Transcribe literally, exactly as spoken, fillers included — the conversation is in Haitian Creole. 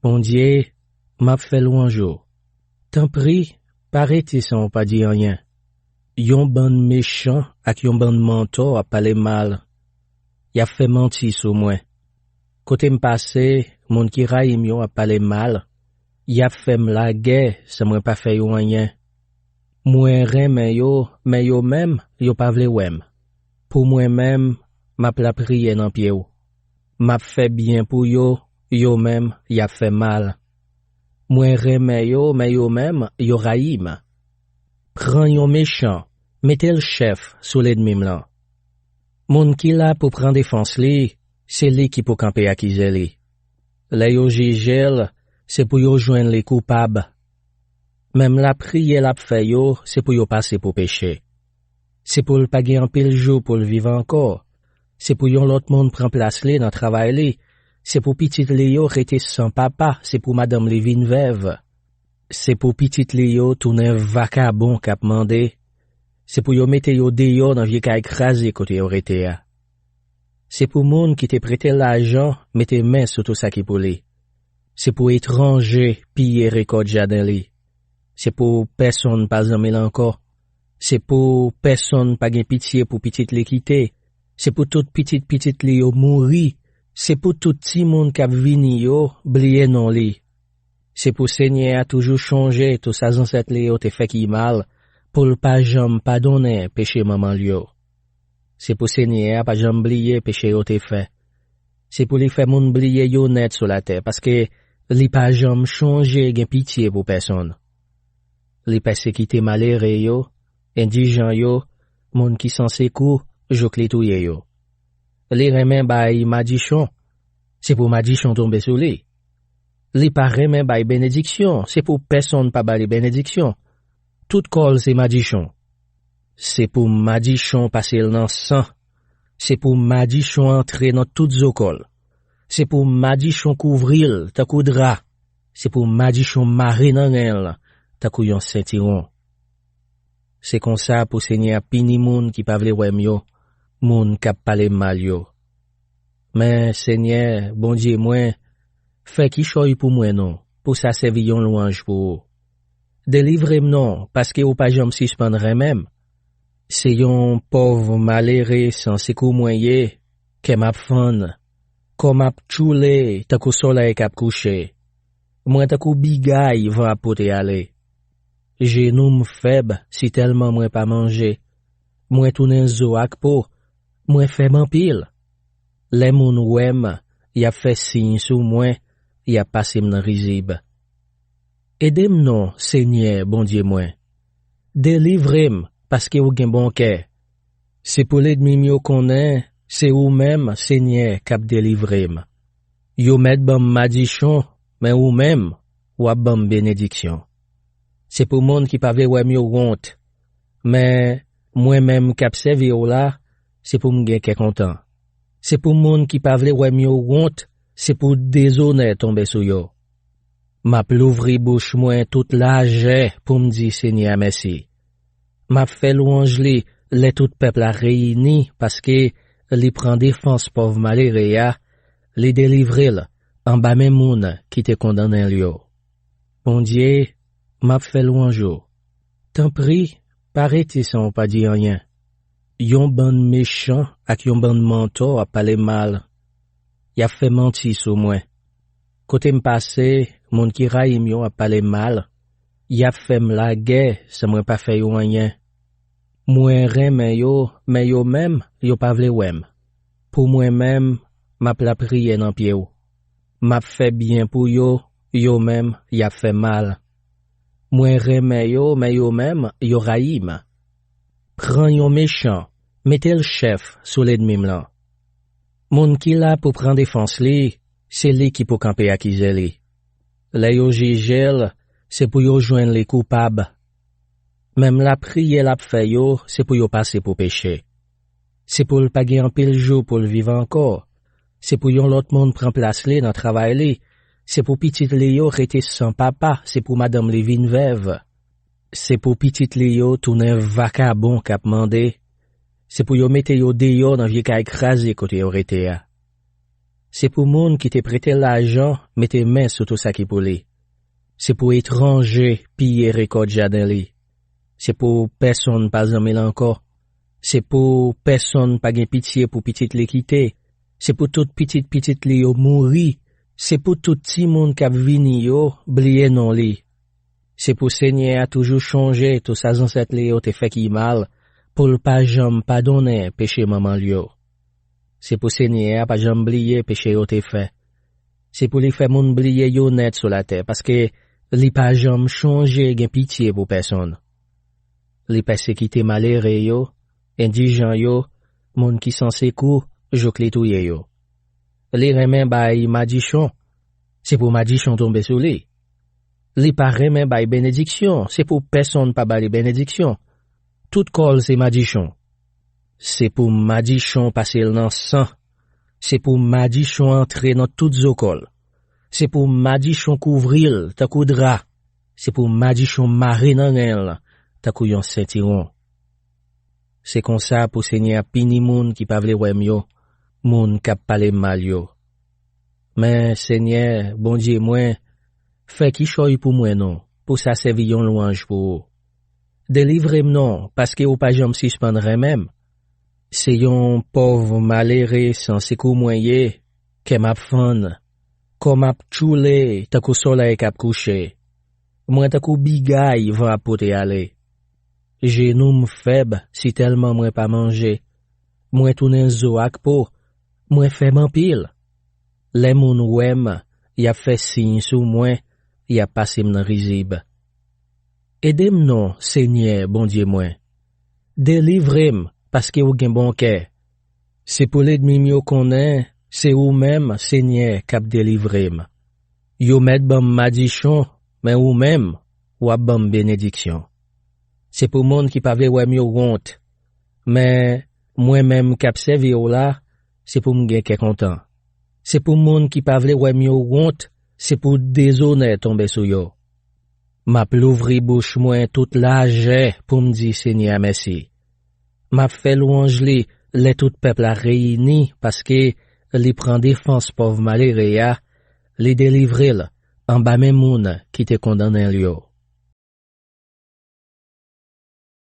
Bondye, m ap fè lwanj ou. Tanpri, pa rete san w pa di anyen. Yon bann mechan ak yon bann mantò ap pale mal. Y ap fè manti sou mwen. Kote m pase, moun ki rayi m yo ap pale mal. Y ap fè m lagè san mwen pa fè yo anyen. Mwen renmen yo, men yo menm, yo pa vle wè m. Pou mwen menm, m ap lapriyè nan pye w. M ap fè byen pou yo, yo menm, y ap fè mal. Mwen renmen yo, men yo menm, yo rayi m. Pran yon mechan, mete l chèf sou lènmi m lan. Moun ki la pou pran defans li, se li ki pou kanpe akize li. Lè yo jije l, se pou yo jwenn li koupab. Menm lapriyè l ap fè yo, se pou yo pase pou peche. Se pou l pa gen anpil jou pou l viv ankò. Se pou yon lòt moun pran plas li nan travay li. Se pou pitit li yo rete san papa, se pou madanm li vin vèv. Se pou pitit li yo tounen vakabon k ap mande. Se pou yo mete yo deyò nan vye kay kraze kote yo rete a. Se pou moun ki te prete l lajan mete men sou tou sa ki pou li. Se pou etranje piye rekòt jaden li. Se pou pèsonn pa zanmi l ankò. Se pou pèsonn pa gen pitye pou pitit li kite. Se pou tout pitit pitit li yo mouri. Se pou tout timoun k ap vini yo bliye non li. Se pou Senyè a toujou chonje tou sa zansèt li yo te fè ki mal, pou l pa janm padonnen peche manman l yo. Se pou Senyè a pa janm bliye peche yo te fè. Se pou li fè moun bliye yo nèt sou latè, paske li pa janm chonje gen pitye pou pèsonn. Li pèsekite malere yo, endijan yo, moun ki san sekou, jouk li touye yo. Li renmen bay madichon. Se pou madichon tonbe sou li. Li pa renmen bay benediksyon, se pou pèsonn pa ba li benediksyon. Tout kò l se madichon. Se pou madichon pase l nan san. Se pou madichon antre nan tout zo kò l. Se pou madichon kouvri l tankou dra. Se pou madichon mare nan ren l tankou yon sentiwon. Se konsa pou Senyè a pini moun ki pa vle wè m yo, moun k ap pale m mal yo. Men, Senyè, Bondye mwen, fè kichòy pou mwen non, pou sa sèvi yon lwanj pou ou. Delivre m non, paske ou pa janm sispann renmen m. Se yon pòv malere san sekou mwen ye, kè m ap fann, kò m ap tchoule tankou solèy k ap kouche. Mwen tankou bigay van ap pote ale. Jenou m fèb sitèlman mwen pa manje. Mwen tounen zo ak po. Mwen fèb anpil. Lè moun wè m, y ap fè siy sou mwen, y ap pase m nan rizib. Ede m non, Senyè, Bondye mwen. Delivre m, paske ou gen bon kè. Se pou lènmi m yo konnen se ou menm, Senyè, k ap delivre m. Yo mèt ban m madichon, men ou menm, w ap ban m benediksyon. Se pou moun ki pa vle wè m yo wont. Men, mwen menm k ap sèvi w la, se pou m gen kè kontan. Se pou moun ki pa vle wè m yo wont, se pou dezonè tonbe sou yo. M ap louvri bouch mwen tout lajè pou m di Senyè a mèsi. M ap fè lwanj li lè tout pèp la reyini, paske li pran defans pòv malere a, li delivre l anba men moun ki te kondannen l yo. Bondye, m ap fè lwanj ou. Tanpri, pa rete san w pa di anyen. Yon bann mechan ak yon bann mantò ap pale mal. Y ap fè manti sou mwen. Kote m pase, moun ki rayi m yo ap pale mal. Y ap fè m lagè san mwen pa fè yo anyen. Mwen renmen yo, men yo menm, yo pa vle wè m. Pou mwen menm, m ap lapriyè nan pye w. M ap fè byen pou yo, yo menm, y ap fè mal. Mwen renmen yo, men yo menm, yo rayi m. Pran yon mechan, mete l chèf sou lènmi m lan. Moun ki la pou pran defans li, se li ki pou kanpe akize li. Lè yo jije l, se pou yo jwenn li koupab. Menm lapriyè l ap fè yo, se pou yo pase pou peche. Se pou l pa gen anpil jou pou l viv ankò. Se pou yon lòt moun pran plas li nan travay li. Se pou pitit li yo rete san papa, se pou madanm li vin vèv. Se pou pitit li yo tounen vakabon k ap mande. Se pou yo mete yo deyò nan vye kay kraze kote yo rete a. Se pou moun ki te prete l lajan mete men sou tou sa ki pou li. Se pou etranje piye rekòt jaden li. Se pou pèsonn pa zanmi l ankò. Se pou pèsonn pa gen pitye pou pitit li kite. Se pou tout pitit pitit li yo mouri. Se pou tout timoun k ap vini yo bliye non li. Se pou Senyè a toujou chonje tou sa zansèt li yo te fè ki mal, pou l pa janm padonnen peche manman l yo. Se pou Senyè a pa janm bliye peche yo te fè. Se pou li fè moun bliye yo nèt sou latè, paske li pa janm chonje gen pitye pou pèsonn. Li pèsekite malere yo, endijan yo, moun ki san sekou, jouk li touye yo. Li renmen bay madichon. Se pou madichon tonbe sou li. Li pa renmen bay benediksyon, se pou pèsonn pa ba li benediksyon. Tout kò l se madichon. Se pou madichon pase l nan san. Se pou madichon antre nan tout zo kò l. Se pou madichon kouvri l tankou dra. Se pou madichon mare nan ren l tankou yon sentiwon. Se konsa pou Senyè a pini moun ki pa vle wè m yo, moun k ap pale m mal yo. Men, Senyè, Bondye mwen, fè kichòy pou mwen non, pou sa sèvi yon lwanj pou ou. Delivre m non, paske ou pa janm sispann renmen m. Se yon pòv malere san sekou mwen ye, kè m ap fann, kò m ap tchoule tankou solèy k ap kouche. Mwen tankou bigay van ap pote ale. Jenou m fèb sitèlman mwen pa manje. Mwen tounen zo ak po, mwen fèb anpil. Lè moun wè m, y ap fè siy sou mwen, y ap pase m nan rizib. Ede m non, Senyè, Bondye mwen. Delivre m, paske ou gen bon kè. Se pou lènmi m yo konnen se ou menm, Senyè, k ap delivre m. Yo mèt ban m madichon, men ou menm, w ap ban m benediksyon. Se pou moun ki pa vle wè m yo wont. Men, mwen menm k ap sèvi w la, se pou m gen kè kontan. Se pou moun ki pa vle wè m yo wont, se pou dezonè tonbe sou yo. M ap louvri bouch mwen tout lajè pou m di Senyè a mèsi. M ap fè lwanj li lè tout pèp la reyini, paske li pran defans pòv malere a, li delivre l anba men moun ki te kondannen l yo.